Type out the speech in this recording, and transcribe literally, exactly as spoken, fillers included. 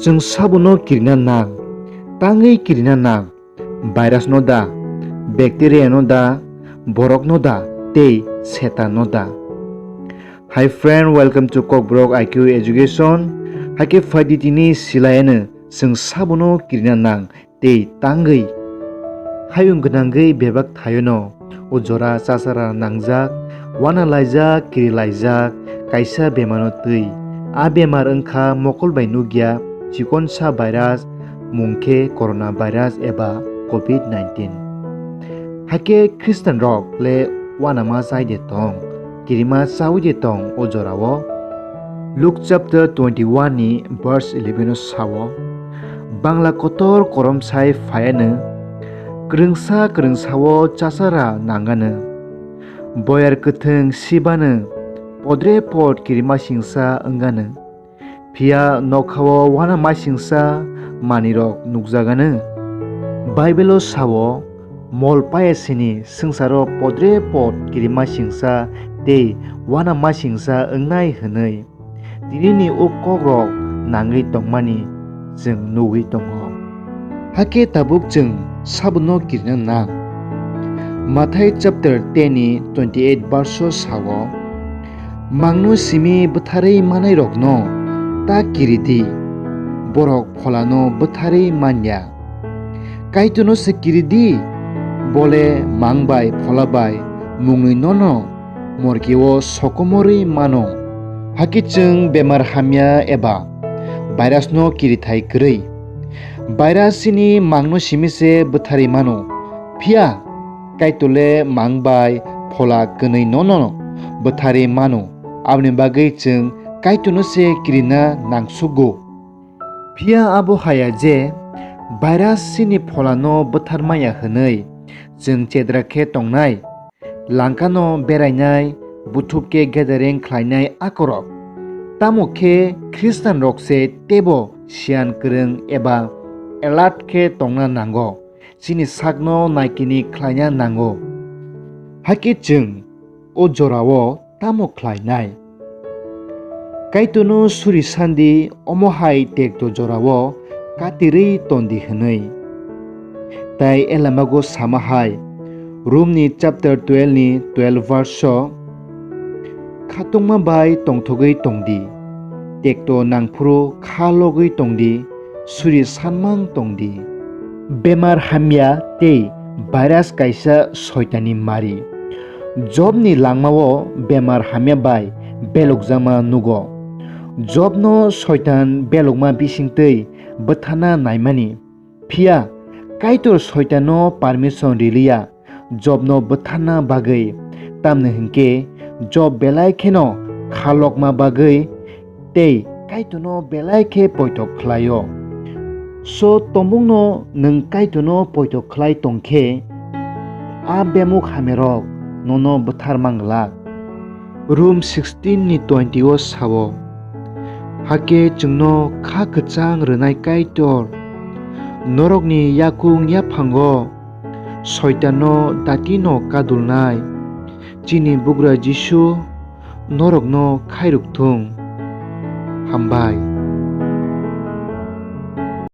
Chwng sabono kirina nang, tangwi kirina nang, virus no da, bacteria no da, borok no da, tei Setan no da. Hi friend, welcome to Kokborok I Q Education. Hakhe phaidi tini silayano chwng sabono kirina nang tei tangwi. Hayung gwnangwi bebak thaiono o jora chachara nangjak, wana laijak, kiri laijak, kaisa bemaro twi. A bemar wngkha mokol bai nukya chikonsa virus, mung khe corona virus eba covid nineteen. Hakhe Khristian rok le wanama chai de tong, kirima chawi de tong o jorao? Luke chapter twenty-one ni verse eleven o sao, Bangla kotor koromsai phaiano kwrwngsa kwrwngsao chachara nangano, boyar kwthwng sibano, podre pod kirimasingsa wngano, phiya nokhao wanamasingsa manwirok nukjagano. Bible o sao, mol payasini swngcharo podre pod kirimasingsa tei wanamasingsa wngnai hwnwi. Tinini o kokrok nangwi tongmani chwng nugwi tongo. Hakhe tabuk chwng sabono kirina nang. Mathai chapter ten ni twenty eight verse o sao, Mangno simi bwtharwi manairokno ta kiri di, borok pholano bwtharwi manya. Kaitorno se kiri di, bole mang bai phola bai mungwi nono morkeo sokomorwi mano. Hakhe chwng bemar hamya eba virus no kirithai kwrwi. Virus chini mangno simi se bwtharwi mano. Phiya Kaitor le mang bai phola kwnwi nono bwtharwi mano. Aboni bagwi chwng Kaitorno se kirina nangsugo. Phiya abo haya je virus chini pholano bwtharmaya hwnwi chwng chedra khe tongnai, langkano berainai, buthub khe gathering khlainai akorok. Tamo khe Khristianrok se teibo siyan kwrwng eba alert khe tongna nango, chini sakno naikini khlaina nango. Hakhe chwng o jorao tamo khlainai? Kaitorno suri sandi, omo hai tekto jorao katirwi tondi hwnwi. Tai elamago sama hai, Romni chapter twelve ni twelve verse o, Khatungma bai tongthogwi tongdi, tekto nangphuru kha logwi tongdi, suri sanmang tongdi. Bemar hamya tei virus kaisa Soitanni mari. Jobni langmao bemar hamya bai belokjakma nugo. Jobno Soitan belokma bisingtwi bwtharna naimani. Phiya Kaitor Soitanno permission riliya Jobno bwtharna bagwi, tamni hwnkhe Job belai kheno kha lokma bagwi tei Kaitorno belai khe poito khlaio. So, tongmungno nwng Kaitorno poito khlai tong khe, a bemuk hamyarok nono bwthar mang glak. Rom sixteen ni twenty o sao, Hakhe chwngno kha kwchang rwnai Kaitor, norokni yakung yaphango Soitanno datino kadulnai chini Bugra Jisu norokno khairok thung. Hambai.